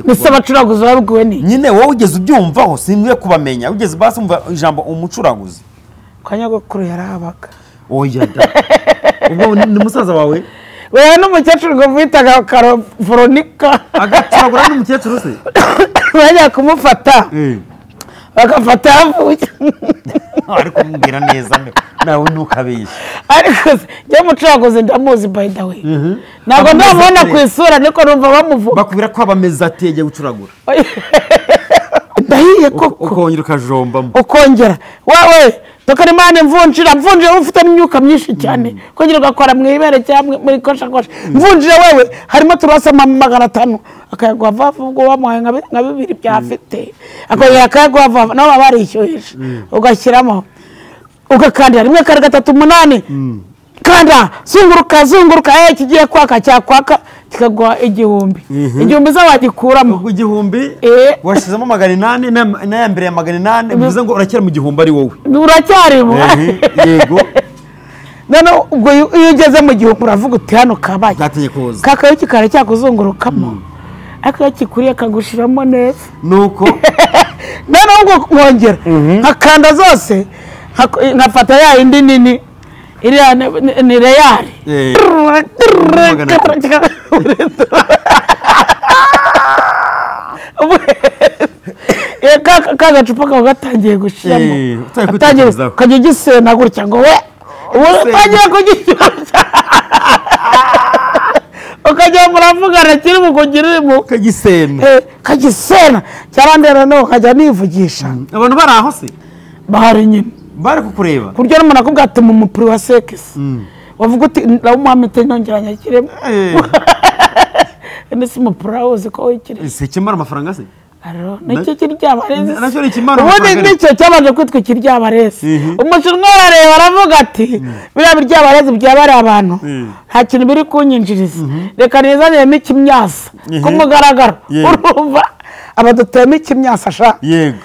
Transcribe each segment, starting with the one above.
Ese abacuraguzi babwiwe ni nyine wowe ugeze ubyumvaho simbwiye kubamenya ugeze basi umva ijambo umucuraguzi kwa nyogokuru yarahabaga. Oya da, ubwo ni musaza wawe? Wewe n'umukecuru ngo mwitaga Karo Veronica agacuragura n'umukecuru se bajya kumufata bagafata yavuye ariko mubwira neza nawe ntukabeshye. Ariko njye mucuraguzi ndamuzi by the way, ntabwo ndamubona ku isura ariko numva bamuvuga bakubwira ko abameze atege gucuragura. Ndahiye koko ukongera ukajombamo ukongera wawe tukarimana mvunjira mvunjira ufite n'imyuka myinshi cyane kongera ugakora mu ibere cyangwa muri koshakosha mvunjira wewe harimo turasa 500 akayaguha vavu ubwo wamuhaye nka bibiri byafite akongera akayaguha vavu nabo baba barishyuhije ugashyiramo ugakandira 1 2 3 8 kanda zunguruka zunguruka kigiye kwaka cyakwaka kikaguha 1000 1000 zawagikuramo ubwo 1000 washizemo 800 na mbere ya 800 bivuze ngo uracyari mu 1000 ari wowe uracyarimo. Yego none ubwo iyo ugeze mu 1000 uravuga uti hano kabaye gatinye kuza kakayo kikara cyakuzungurukamo ariko kikuriye kagushiramo neza nuko none ubwo nkongera nkakanda zose nkafata ya indi nini iriya ni reyari ka gacupa kaba gatangiye gushiramo ukajya ugisena gutya ngo we utangiye kugishyushya ukajya muravugana kiri bukugirire mu kagisena kagisena cyarandera no ukajya nivugisha. Abantu bari aho se bahari nyine bari kukureba kurya n'umuntu akubwira ati mu mupuri wa sekisi wavuga uti ndawumuhamite nongera nyakiremo ese umupuri uzi ko wikiriye si ikimara amafaranga se nicyo kiryabarezi nacyo ni ikimara ubundi nicyo cyabanje kwitwa ikiryabarezi. Umushinwa arareba aravuga ati biriya biryabarezi byaba ari abantu nta kintu biri kunyinjiriza reka nizaniremo ikimyasa ku mugaragaro urumva abaduteyemo ikimyasa sha. Yego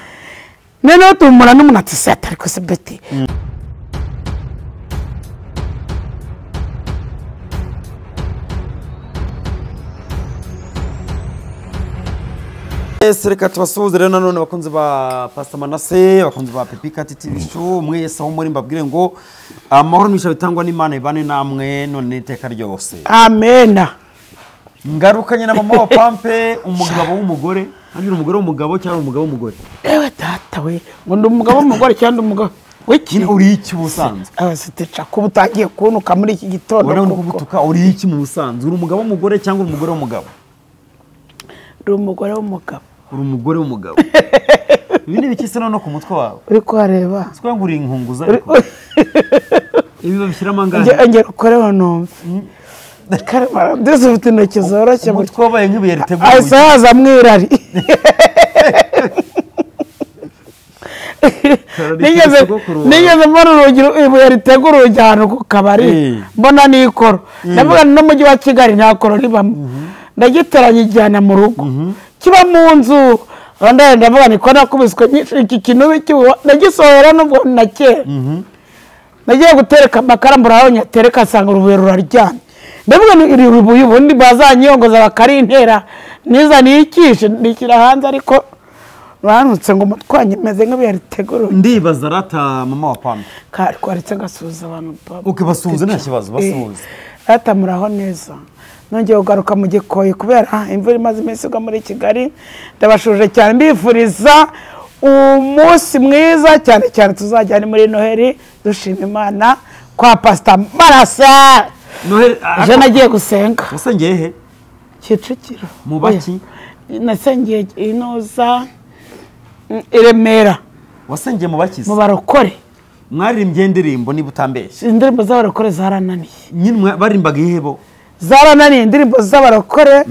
noneho tumura n'umuntu ati seta ariko se beti Reka tubasuhuze rero nanone bakunze ba Pastor Manase, bakunze ba Pepi Kati TV Show, mwese aho muri mbabwire ngo amahoro n'imigisha bitangwa n'Imana ibane namwe none iteka ryose. Amena. Ngarukanye na mama wa Pampe, umugabo w'umugore, hangira umugore w'umugabo cyangwa umugabo w'umugore? Ewe data we, ngo ndi umugabo w'umugore cyangwa umugabo w'iki? Uri iki ubusanzwe? Abasiteca kuba utangiye kunuka muri iki gitondo. Urabona kubutuka uri iki mu busanzwe? Uri umugabo w'umugore cyangwa umugore w'umugabo? Uri umugore w'umugabo. Uri umugore w'umugabo. Ibi ni biki se no ku mutwe wawe? Uri kuhareba. Siko ngo uri inkunguza ariko. Ibi babishyiramo angahe? Ngera ukoreho numve. Karemara ndetse ufite intoki zoroshye umutwe wabaye nk'ibuye riteguye. Ahise haza mwirari. Nigeze mbona urugi ibuye ritegura urugi ahantu ku kabari mbona n'ikoro. Ndavuga n'umujyi wa Kigali nta koro ribamo. Ndagiteranya ijyana mu rugo kiba mu nzu ndavuga niko nakubiswe iki kintu ndagisohora nubwo na kera nagiye gutereka amakara mbura aho nyatereka asanga urubuye ruraryamye. Ndavuga ni iri rubuye ubundi bazanyiyongoza bakarintera niza nikishe nikira hanze ariko banutse ngo umutwanye meze nk'ibuye ritegura. Ndibaza rata mama wa Pampe kwaretse gasuhuza abantu papa. Ukibasuhuza nta kibazo basuhuza. Rata muraho neza. Nongeye kugaruka mu gikoyi kubera imvura imaze iminsi igwa muri Kigali. Ndabashuje cyane mbifuriza umunsi mwiza cyane cyane tuzajyane muri Noheli dushima Imana kwa Pastor Manase. Noheli ejo nagiye gusenga. Wasengeye he? Kicukiro. Mu baki? Nasengeye inoza i Remera. Wasengeye mu baki? Mu barokore. Mwaririmbye indirimbo niba utambeshye. Indirimbo z'abarokore zarananiye. Nyine barimbaga ihebo. Zarananiye indirimbo z'abarokore.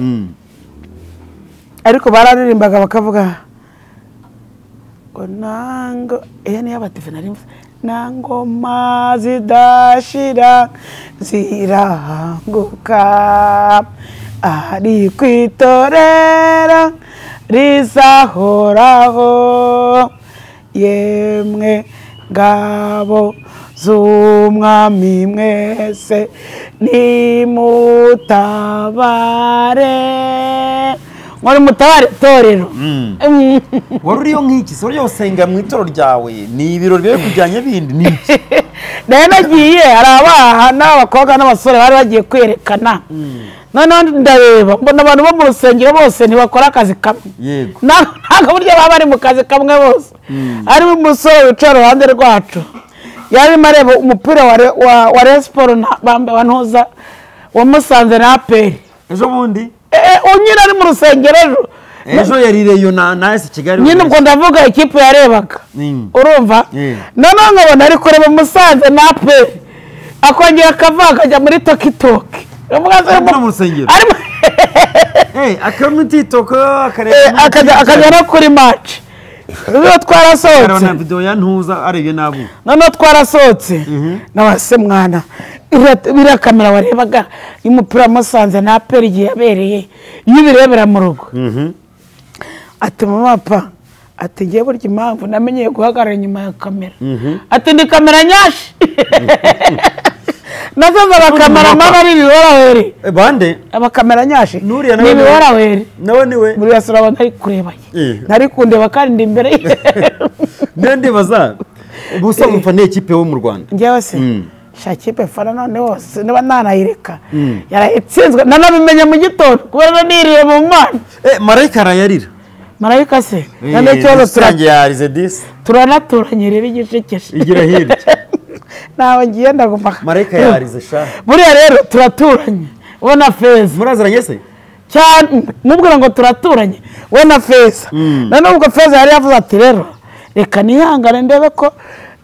Ariko bararirimbaga bakavuga ngo nango niyo abadive nari mvuze nangoma zidashira ziranguka ari kwitorera rizahoraho yemwe ngabo z'umwami mwese nimutabare Ngo nimutabare itorero. Wari uriyo nk'iki se? Wari usenga mu itorero ryawe, ni ibirori byo kujyanye bindi ni iki? Nayo nagiye, hari abaha n'abakobwa n'abasore bari bagiye kwerekana. Noneho ndareba mbona abantu bo mu rusengero bose ntibakora akazi kamwe. Yego. Ntabwo buryo baba bari mu kazi kamwe bose. Harimo umusore wicaye iruhande rwacu, yarimo areba umupira wa Rayon Sports wa Ntuza wa Musanze na APR. Ejo bundi? Nyine ari mu rusengero ejo. Ejo yari Rayon na AS Kigali. Nyine ubwo ndavuga ikipe yarebaga. Urumva? Noneho nkabona ari kureba Musanze na APR. Akongera akava akajya muri Tokitoki. Ari mu rusengero. Akaba muri TikTok akareba. Akajya no kuri match. Noneho twarasohotse. Na video ya Ntuza arebye nabo. Noneho twarasohotse. Nabase mwana. Biriya kamera warebaga y'umupira Musanze na APR igihe yabereye, iyo ubirebera mu rugo. Ati mama pa, ati ngiye burya impamvu namenyeye guhagarara inyuma ya kamera. Ati ni kamera nyashi. Nazoza abakameramani ari ibihoraweri. Bande? Abakamera nyashi. Ni ibihoraweri. Nawe niwe. Muri yasura abantu ari kureba ye. Nari kundeba kandi ndi imbere ye. Nende baza. Ubusa mufana ikipe wo mu Rwanda. Njyewe se. Shakipe fana none wose niba nanayireka. Yarayitsinzwe nanabimenye mu gitondo kubera niriye mu Mana. Marayika arayarira. Marayika se. Nane cyozo turangiye yarize disi. Turanaturanye rero igicekeshe. Igira hirya. Nawe ngiye ndaguma. Marayika yarize sha. Buriya rero turaturanye. We na Feza. Muraziranye se? Cyane mubwira ngo turaturanye. We na Feza. None ubwo Feza yari yavuze ati rero reka nihangane ndebe ko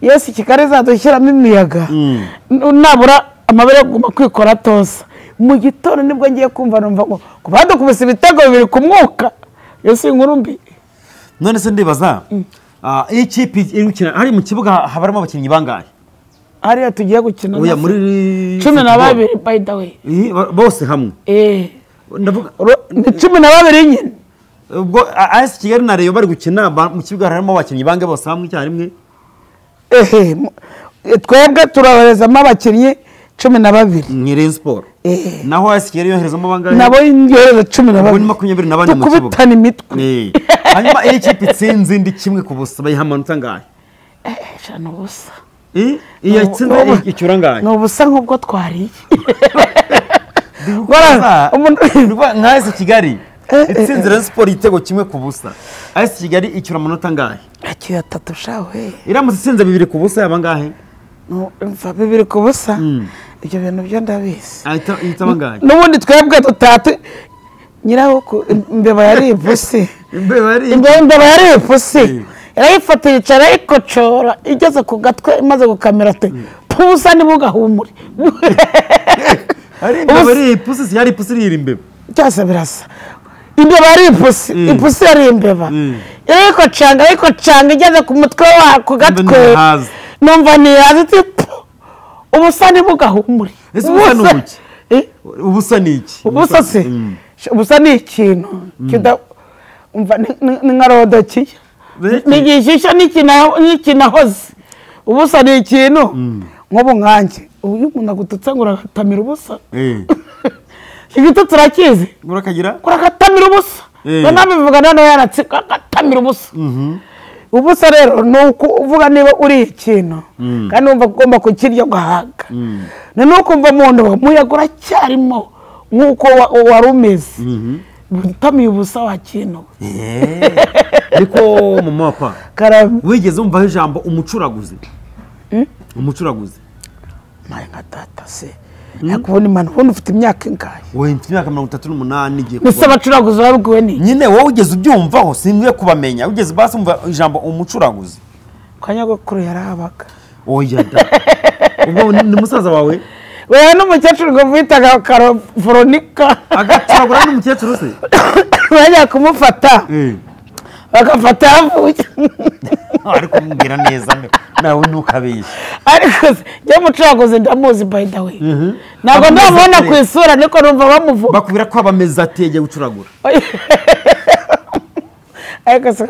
Yesu Kigali zadushyiramo imiyaga. Nabura amabere guma kwikora tosa. Mu gitondo nibwo ngiye kumva numva ngo badukubise ibitego bibiri ku mwuka. Yesu inkuru mbi. None se ndibaza ikipe iri gukina hari mu kibuga habaramo abakinnyi bangahe? Hariya tugiye gukina oya muri 12 by the way. Bose hamwe. Ndavuga ni 12 nyine. Ubwo AS Kigali na Rayon bari gukina mu kibuga harimo abakinnyi bangahe bose hamwe icyarimwe? Twebwe turabaherezamo abakinnyi 12. Ni Rayon Sport. Naho AS Kigali yoherezamo bangahe? Nabo yohereza 12. Ubwo ni 24 mu kibuga. Tukubitana imitwe. Hanyuma iyi kipe itsinze indi kimwe ku busa bayiha amanota angahe? Shana ubusa. Iyo itsinze icyura angahe? Ni ubusa nk'ubwo twariye. Nka AS Kigali itsinze Rayon Sport igitego kimwe ku busa. AS Kigali icyura amanota angahe? Akiya 3 shawe. Iramutse itsinze 2 ku busa yaba angahe? No, mva 2 ku busa. Ibyo bintu byo ndabizi. Ahita bangahe? N'ubundi twebwe tutatu nyiraho imbeba yari ipusi. Imbeba yari ipusi. Yarayifata yicara ikocora igeze ku gatwe imaze gukamera ati pusa nibugahumure. Ari imbeba yari ipusi, yari ipusi iri imbeba. Cyase birasa. Imbeba yari ipusi, ipusi yari imbeba. Yarayikocanga igeze ku mutwe wa ku gatwe. Numva niyazi ati ubusa nibugahumure. Ese ubusa ni ubuki? Ubusa ni iki? Ubusa se? Ubusa ni ikintu umva ni nka rodokiya. Ni igishyushyu n'ikinahoze. Ubusa ni ikintu nk'ubu nkanjye. Uyu umuntu agututse ngo uragatamira ubusa. Igitutsi urakizi? Urakagira? Uragatamira ubusa. Nabivuga noneho yaratse agatamira ubusa. Ubusa rero ni ukuvuga niba uri ikintu kandi wumva ugomba kukirya ugahaga. Noneho ukumva mu nda umuyaga uracyarimo nk'uko wari umeze. Utamiye ubusa wa kintu. Ariko mama pa wigeze wumvaho ijambo umucuraguzi? Umucuraguzi. Maye nka data se. Nakubona imana ubundi ufite imyaka ingahe? Wowe mfite imyaka 38 igiye kuba. Ese abacuraguzi babwiwe ni? Nyine wowe ugeze ubyumvaho sinkwiye kubamenya. Ugeze basi umva ijambo umucuraguzi. Kwa nyogokuru yarahabaga. Oya da. Ubwo ni musaza wawe? Wewe n'umukecuru ngo bitaga Veronica. Agacuragura n'umukecuru se? Bajya kumufata. Bagafata yavuye. Ariko mubwira neza nawe ntukabeshye. Ariko njye mucuraguzi ndamuzi by the way. Ntabwo ndamubona ku isura niko numva bamuvuga. Bakubwira ko abameze atege gucuragura. Ariko se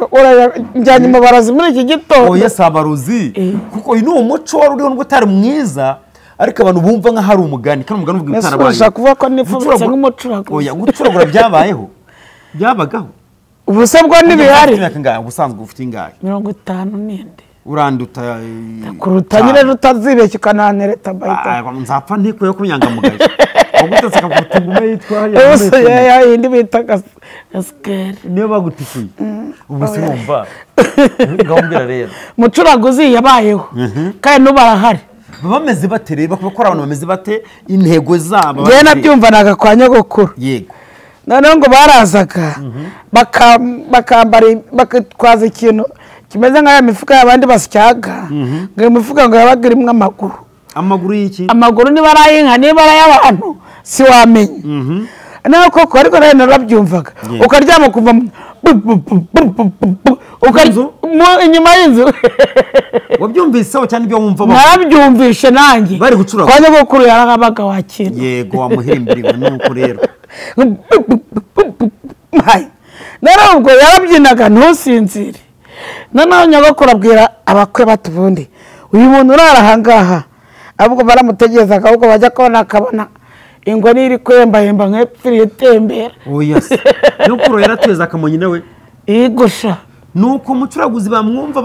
njyanye mu barozi muri iki gitondo. Oya si abarozi. Kuko uyu ni umuco wari uriho nubwo utari mwiza. Ariko abantu bumva nka hari umugani kandi umugani uvuga ibitarabaye. Ese ushaka kuvuga ko nifubitse nk'umucuraguzi? Oya gucuragura byabayeho. Byabagaho. Ubuse bwo ntibihari. Ubusanzwe ufite ingahe? 54. Uranduta kuruta nyine rutazibeshya ukanantereta bayita. Nzapfa ntikuye ku nyangamugayo. Wagutse akagutugume yitwa ya yindi bita gasikeri. Niyo bagutikuye. Ubu se wumva. Ngaho rero. Mucuraguzi yabayeho. Kandi n'ubarahari. Bameze bate rero bakora abantu bameze bate intego zabo. Ngiye nabyumvanaga kwa nyogokuru. Yego. Noneho ngo barazaga bakambara bakitwaza ikintu kimeze nka ya mifuka y'abandi basyaga, ngo iyo mifuka ngo yabaga irimo amaguru. Amaguru y'iki? Amaguru niba ari ay'inka niba ari ay'abantu si wamenya. Naho koko ariko nawe narabyumvaga, ukaryama kuva inyuma y'inzu. Wabyumviseho cyane ibyo wumva? Narabyumvishe nanjye. Bari gucura. Kwa nyogokuru yarabaga wakira. Yego wamuhimbiriwe nuko rero. None ubwo yarabyinaga ntusinzire. Noneho nyogokuru abwira abakwe bati ubundi uyu muntu urara aha ngaha, ahubwo baramutegerezaga, ahubwo bajya kubona akabona ingwe iri kwembayemba nk'epfiriye itembera. Oya se nyogokuru yarateza akamonyi nawe igusha. Nuko umucuraguzi bamwumva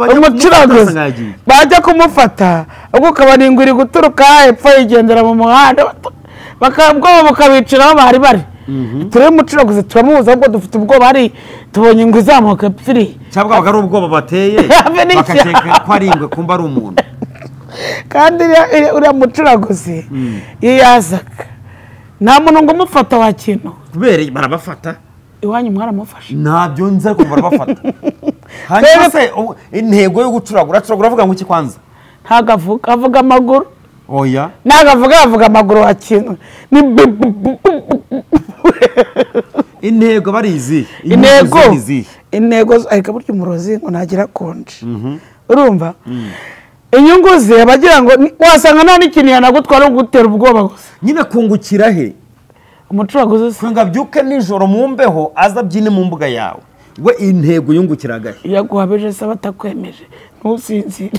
bajya kumufata, ahubwo ukabona ingwe iri guturuka hepfo yigendera mu muhanda, ubwoba bukabiciraho bari bari. Turebe umucuraguzi turamubuza, ahubwo dufite ubwoba ari tubonye ingwe izamuka epfiriye. Cyangwa ari ubwoba bateye bakakeka ko ari ingwe kumba ari umuntu. Kandi uriya mucuraguzi iyo yazaga nta muntu ngo umufata wa kintu. Kubera barabafata. Iwanyu mwaramufashe? Ntabyo nzi ariko barabafata. Hanyuma se intego yo gucuragura acuragura avuga ngo iki kwanza? Ntabwo avuga, avuga amaguru. Oya. Ntabwo avuga, avuga amaguru wa kintu. Ni intego barizi. Intego. Intego ariko burya umurozi ngo nagira konje. Urumva? Inyungu ze abagira ngo wasanga nta n'ikintu yanagutwara gutera ubwoba gusa. Nyine kungukira he? Umucuraguzi se ngo abyuke nijoro mumbeho aza abyine mu mbuga yawe. We intego yungukiraga he? Yaguhabeje se batakwemeje ntusinzire.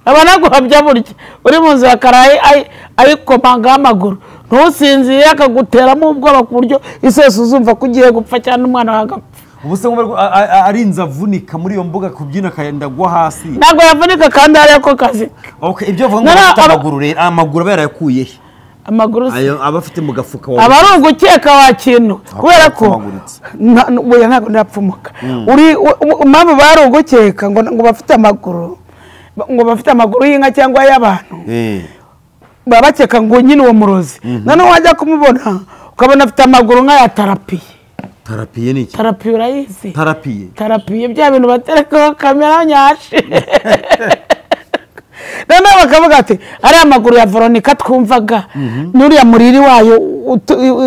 Aba naguhabya burya uri mu nzu ya karayi ayikomanga amaguru ntusinzire, akaguteramo ubwoba ku buryo isose uzumva ko ugiye gupfa cyane umwana wawe agapfa. Ubu se ngo arinze avunika muri iyo mbuga kubyina akayenda gwa hasi. Ntabwo yavunika kandi ari ako kazi. Okay, ibyo avuga ngo afite amaguru rero, amaguru aba yarayakuye he? Amaguru se ayo aba afite mu gafuka wawe. Aba ari ugukeka wa kintu kubera ko oya ntabwo ndapfumuka. Uri impamvu bari ugukeka ngo bafite amaguru, ngo bafite amaguru y'inka cyangwa y'abantu. Baba bakeka ngo nyine uwo murozi. Noneho wajya kumubona ukabona afite amaguru nk'aya tarapiye. Tarapiye ni iki? Tarapiye urayizi? Tarapiye. Tarapiye bya bintu baterekaho kamera nyashe. Noneho bakavuga ati ariya amaguru ya Veronica twumvaga n'uriya muriri wayo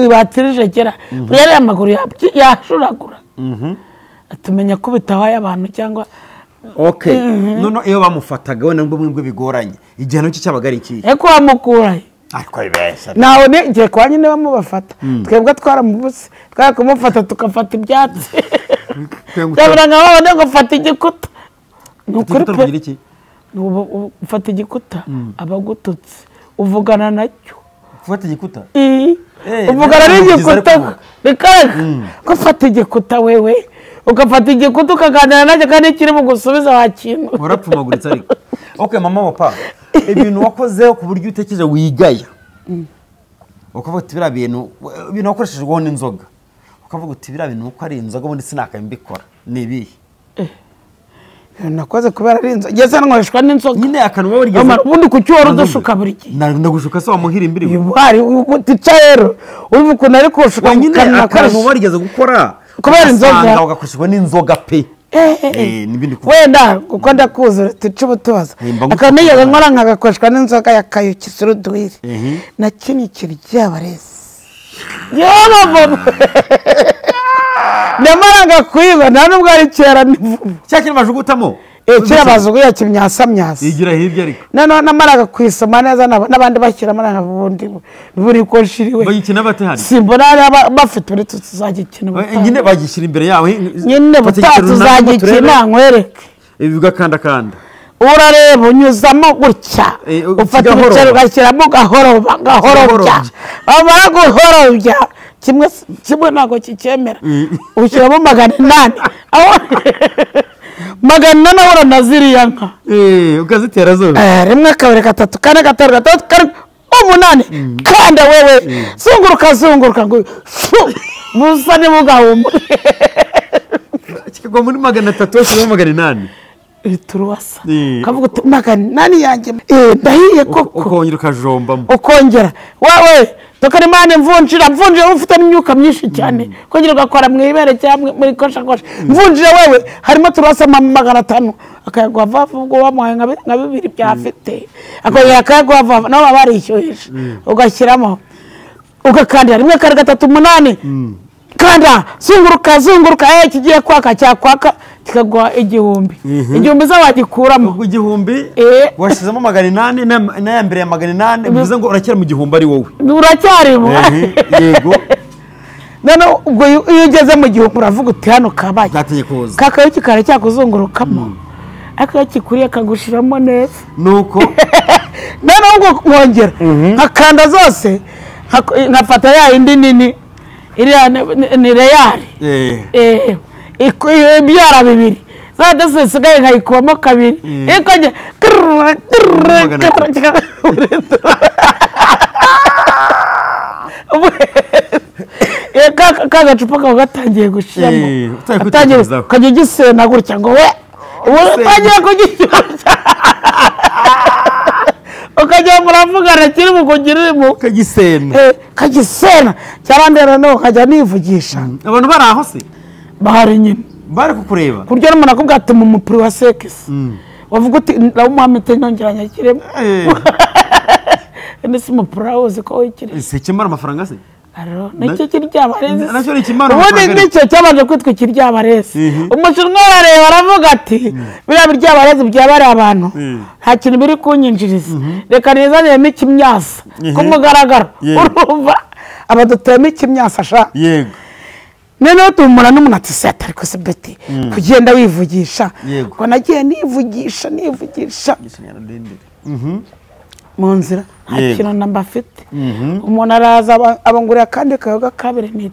batirije kera, buriya ariya maguru yashuragura. Atumenya ko bitabaye abantu cyangwa okay. None iyo bamufataga we nubwo mwebwe bigoranye, igihano cye cyabaga ari ikihe? Eko bamukuraye. Ariko ibeshya. Nawe ngiye kwa nyine bamubafata. Twebwe twaramubuse, twakumufata tukafata ibyatsi. Twabura nka babone ngo fata igikuta. Nukuri pe. Ufata igikuta abagututse uvugana nacyo. Ufata igikuta? Uvugana n'igikuta reka ko fata igikuta wewe ugafata igikuta ukaganira nacyo kandi kiri bugusubiza wa kintu. Urapfumaguritse ariko. Okay mama papa, ibintu wakozeho ku buryo utekereje wigaya. Ukavuga uti biriya bintu wakoreshejweho n'inzoga. Ukavuga uti biriya bintu uko ari inzoga ubundi sinakabikora. Ni ibihe? Nakoze kubera ari inzoga. Ngeze nkoreshwa n'inzoga. Nyine akantu wowe rigeze. Ubundi kuki wari udashuka buri gihe? Ndagushuka se wamuhira imbiri. Wari utica rero. Urumva ukuntu ari kushuka. Nyine akantu wowe rigeze gukora kubera inzoga. Ugakoreshwa n'inzoga pe. Wenda kuko ndakuzura tuca ubutoza. Akantu nkora nkagakoreshwa n'inzoga ya kayuki suruduwiri. Na kimwe kiryabarezi. Yewe Namara kwiba nta nubwo ari kera ni vuba. Cya kintu bajugutamo? Kera bazuguya kimyasa myasa. Igira hirya ariko. None namara kwisoma neza n'abandi bashyiramo na bundi buri ko shiriwe. Bayikina bate hari? Simbona bafite uri tuzagikina. Nyine bagishyira imbere yawe. Nyine tuzagikina nkwereke. Ibi ugakanda kanda. Urareba unyuzamo gutya. Ufata ibiceri ugashyiramo gahoro gahorobya. Bamara guhorobya. Kimwe kimwe ntabwo kicyemera. Ushyiramo 800. Aho 800 ahora na ziriya nka. Ukazitera zose. 1 2 3 4 5 6 7 8. Kanda wewe. Zunguruka zunguruka ngo busa ni mugahumure. Kikagwa muri 300 washyiramo 800. Turuwasa. Kavuga uti 800 yanjye. Ndahiye koko. Ukongera ukajombamo. Ukongera. Wewe tukarimane mvunjira mvunjira ufite n'imyuka myinshi cyane. Kongera ugakora mu ibere cyangwa muri kosha kosha. Mvunjira wewe harimo turuwasa 500. Akayagwa vavu ubwo wamuhaye nka bibiri byafite. Akongera akayagwa vavu nabo barishyuhisha. Ugashyiramo. Ugakandira 1 2 3 8. Kanda zunguruka zunguruka kigiye kwaka cyakwaka kikagwa 1000. 1000 zawagikuramo. Ubwo 1000 washizemo 800 na ya mbere ya 800 bivuze ngo uracyari mu 1000 ari wowe. Uracyarimo. Yego. None ubwo iyo ugeze mu 1000 uravuga uti hano kabaye. Gatinye kuza. Kakayo kikara cyakuzungurukamo. Ariko kikuriye kagushiramo neza. Nuko none ubwo nkongera nkakanda zose nkafata ya indi nini. Iriya ni reyari. Ibyara bibiri. Za zisigaye nkayikubamo kabiri. Ikongera ka gacupa kaba gatangiye gushiramo. Ukajya ugisena gutya ngo we utangiye kugishyushya. Ukajya muravugana kiri bukugirire mu kagisena. Kagisena cyarandera no ukajya nivugisha. Abantu bari aho se? Bahari nyine. Bari kukureba. Kurya n'umuntu akubwira ati mu mupuri wa sekisi. Wavuga uti ndawumuhamite nongera nyakiremo. Ese si umupuri uzi ko wikiri. Se kimara amafaranga se? Aro nicyo kiryabarezi. Nacyo ni kimara amafaranga. Ubundi nicyo cyabanje kwitwa kiryabarezi. Umushinwa arareba aravuga ati biriya biryabarezi byabari abantu. Nta kintu biri kunyinjiriza. Reka nizaniremo ikimyasa ku mugaragaro. Urumva abadutema ikimyasa sha. Yego. Noneho tumura n'umuntu ati se ariko se Betty kugenda wivugisha. Ngo nagiye nivugisha nivugisha. Mu nzira nta kintu namba afite. Umuntu araza abangurira kandi kayoga 2.5.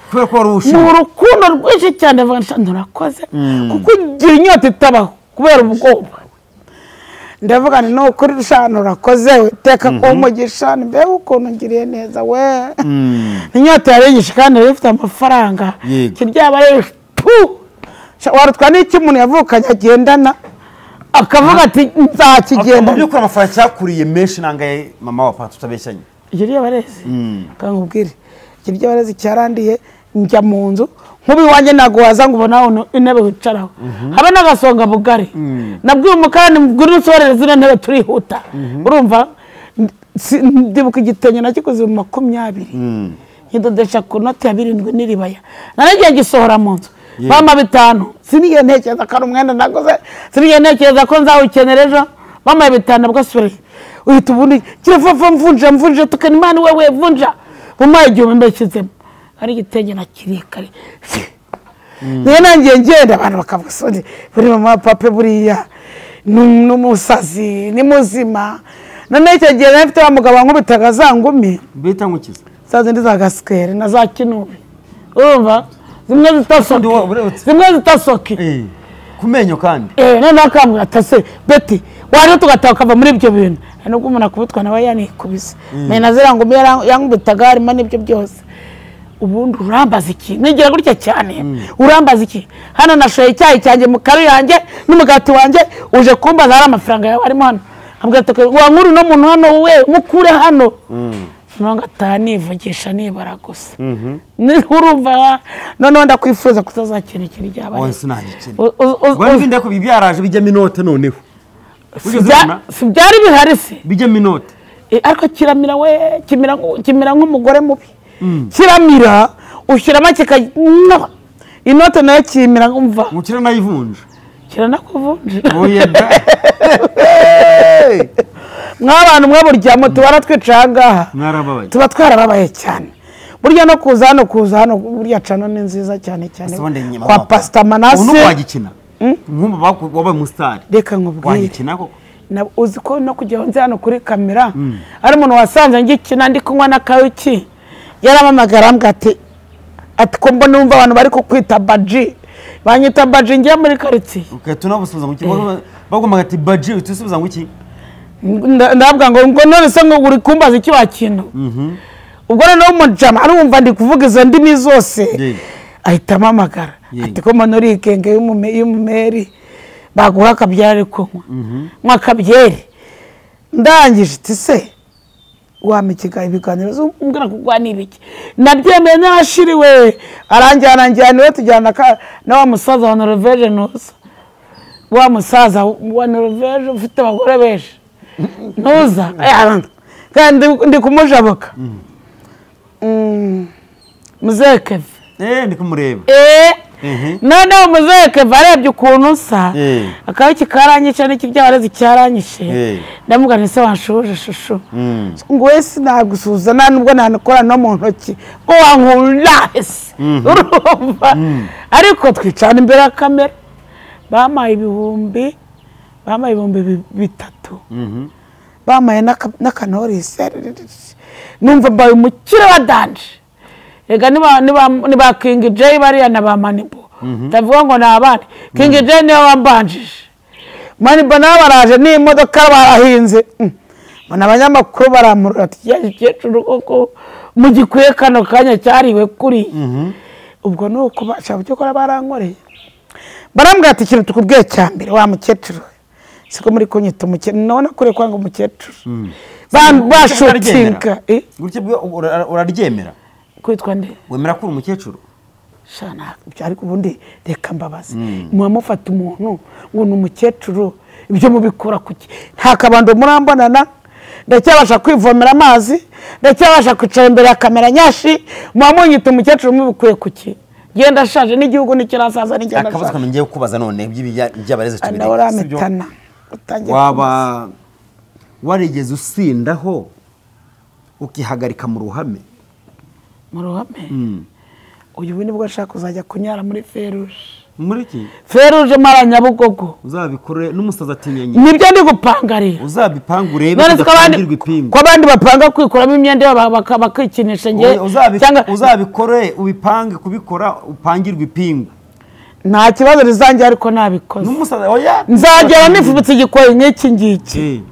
Kubera ko wari ushima. Ni urukundo rwinshi cyane nurakoze kuko ugira inyota itabaho kubera ubwoba. Ndavuga nti no kuri rushano urakoze witeka ko umugisha mbega ukuntu ngiriye neza we. Inyota yarengeje kandi yari ifite amafaranga. Kiryaba rero warutwa n'iki umuntu yavukanye agendana akavuga ati nzakigenda. Mu by'ukuri amafaranga cyakuriye menshi nangaye mama wa papa tutabeshyanye. Kiryabarezi kankubwire kiryabarezi cyarandiye njya mu nzu nkubi wanjye ntago waza ngo ubona intebe wicaraho habe n'agasonga bugari. Nabwiye umukarani ngwino usohorere zino ntebe turihuta. Urumva ndibuka igitenge nakikoze mu 20 nkidodesha ku noti ya 7 n'iribaya. Naragiye gisohora mu nzu bampa 5. Sinigeze ntekereza ko ari umwenda naguze, sinigeze ntekereza ko nzawukenera ejo. Bampa 5 bwo asubirayo. Uhita ubundi kirava mvunja mvunja tukana Imana wewe vunja mumpaye 1000 mbashyizemo. Ari igitenge na kirekare. Niyo nangiye ngenda abantu bakavuga soni buri mama pape buriya n'umusazi ni muzima. None icyo gihe nari mfite wa mugabo wankubitaga za ngumi. Bita ngukiza. Za zindi za gasikeri na za kinubi. Urumva zimwe zitasoke. Zimwe zitasoke. Kumenyo kandi. None akambwira ati se Betty waje tugataha ukava muri ibyo bintu. Nubwo umuntu akubitwa nawe yanikubise. Mena zira ngumi yankubitaga harimo n'ibyo byose. Ubundi urambaza iki? Nigira gutya cyane. Urambaza iki? Hano nashoye icyayi cyanjye mu karu yanjye n'umugati wanjye uje kumbaza hari amafaranga yawe arimo hano. Ambwira ati wa nkuru no muntu hano we mukure hano. 50 nivugisha nibara gusa. Urumva noneho ndakwifuza kutazakina ikintu ryabaye. Oya sinagikina. Ubwo ninde ko bibyaraje bijyamo inote noneho. Si byari bihari se? Bijyamo inote. Ariko kiramira we kimira nk'umugore mubi. Kiramira ushyiramo kikano inote nayo kimira umva. Mukira nayivunja. Kiranakuvunja. Oya da. Mwabantu mwe burya moto baratwica ngaha. Mwarababaye. Tuba twarababaye cyane. Burya no kuza hano kuza hano burya cano ni nziza cyane cyane. Kwa Pastor Manase. Ubu wagikina. Nkumva wabaye umustar. Reka nkubwire. Wagikina koko. Na uzi ko no kujya nze hano kuri kamera. Ari umuntu wasanze ngikina ndi kunywa na kawuki. Yaramamagara ambwira ati ko mbona numva abantu bari kukwita Baji. Banyita Baji ngiye muri quartier. Okay, tunabusubiza ngo iki? Bagombaga ati Baji utusubiza ngo iki? Ndabwa ngo none se ngo uri kumbaza iki wakintu. Ubwo noneho umujama arumva ndi kuvuga izo ndimi zose. Ahita amamagara ati ko mbona uri ikenge y'umumeri baguha akabyeri ari kunywa. Nywa akabyeri. Ndangije ati se wampa ibiganiro umbwira kugwa n'ibiki. Nabyemeye nashiriwe aranjyana niwe tujyana na wa musaza wa Norvege ntuza. Wa musaza wa Norvege ufite abagore benshi. Ntuza kandi ndi kumujabuka. Muzekeve. Ndi kumureba. Noneho Muzekeve arebye ukuntu nsa akaba kikaranyishe n'ikibyabarezi cyaranyishe. Ndamubwira nti se wanshuje shushu. Ngo wese nagusuhuza nta nubwo nanakora no mu ntoki ngo wankunda ese. Urumva? Ariko twicana imbere ya kamera. Bampaye ibihumbi 3. Bampaye n'akanorisi. Numva mbaye umukire wa danje. Ega niba King J bariya na ba Manibo. Ndavuga ngo ni abandi. King J niwe wambanjije. Manibo nabo baraje n'imodoka barahinze. Mbona abanyamakuru baramurura ati ya gikecuru koko mugikwiye kano kanya cyariwe kuri. Ubwo nuko bashaka cyo kora barankoreye. Barambwira ati ikintu tukubwiye cya mbere wa mukecuru. Siko muri kunyita umukecuru none kure kwanga umukecuru. Bashutinka. Gutyo uraryemera? Kwitwa nde? Wemera ko uri umukecuru? Shana ariko ubundi reka mbabaze. Muba mufata umuntu ngo ni umukecuru ibyo mubikora kuki? Nta kabando murambonana, ndacyabasha kwivomera amazi, ndacyabasha kwicara imbere ya kamera nyashi, muba munyita umukecuru mubikuye kuki? Genda ashaje n'igihugu nikirasaza n'igenda. Akabazo kamwe ngiye kubaza none by'abareze tubiri. Waba warigeze usindaho ukihagarika mu ruhame? Mu ruhame? Uyu nibwo ashaka kuzajya kunyara muri feruje. Muri iki? Feruje mara Nyabugogo. Uzabikore n'umusaza atinyenye. Nibyo ndi gupanga rero. Uzabipanga urebe udapangirwa ipingu. Ko abandi bapanga kwikuramo imyenda bakikinisha nge. Uzabikore ubipange kubikora upangirwa ipingu. Nta kibazo rizanjye ariko nabikoze. N'umusaza oya. Nzagera nifubitse igikoyi nk'iki ngiki.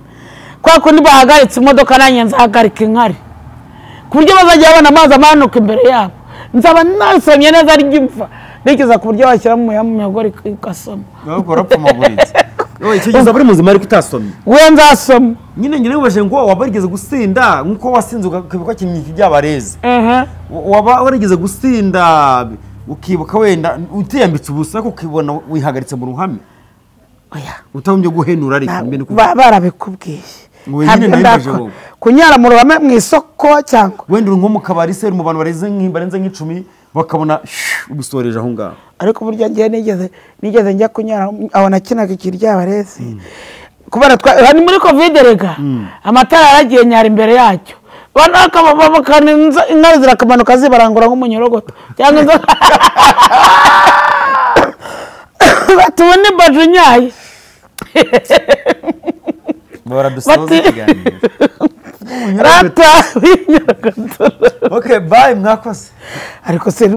Kwa kundi bahagaritse imodoka nanjye nzahagarika inkari. Ku buryo bazajya babona amazi amanuka imbere yabo. Nzaba nasomye neza ari gipfa. Nigeza ku buryo bashyira mu muyagori igasoma. Ntabwo urapfumaguritse. Oye icyo gihe bari muzima ariko utasomye. We nzasoma. Nyine nyine ubashe ngo waba warigeze gusinda nkuko wasinze ukibuka kintu by'abarezi. Waba warigeze gusinda ukibuka wenda utiyambitse ubusa kukibona wihagaritse mu ruhame. Oya. Utahumbye guhenura ariko mbene kuko barabikubwiye. Kunyara mu ruhame mu isoko cyangwa wenda uri nko mu kabari se mu bantu barenze nk'icumi bakabona ubusoreje aho ngaho. Ariko burya ngiye nigeze njya kunyara aho nakinaga ikiryabarezi. Kubera ni muri Covid rega amatara yaragiye nyara imbere yacyo. Inka zirakamanuka zibarangura nk'umunyorogoto cyangwa inzoka. Batubone baju nyaye. Baradusoza ikiganiro. Rata. Okay, bye mwakoze. Ariko se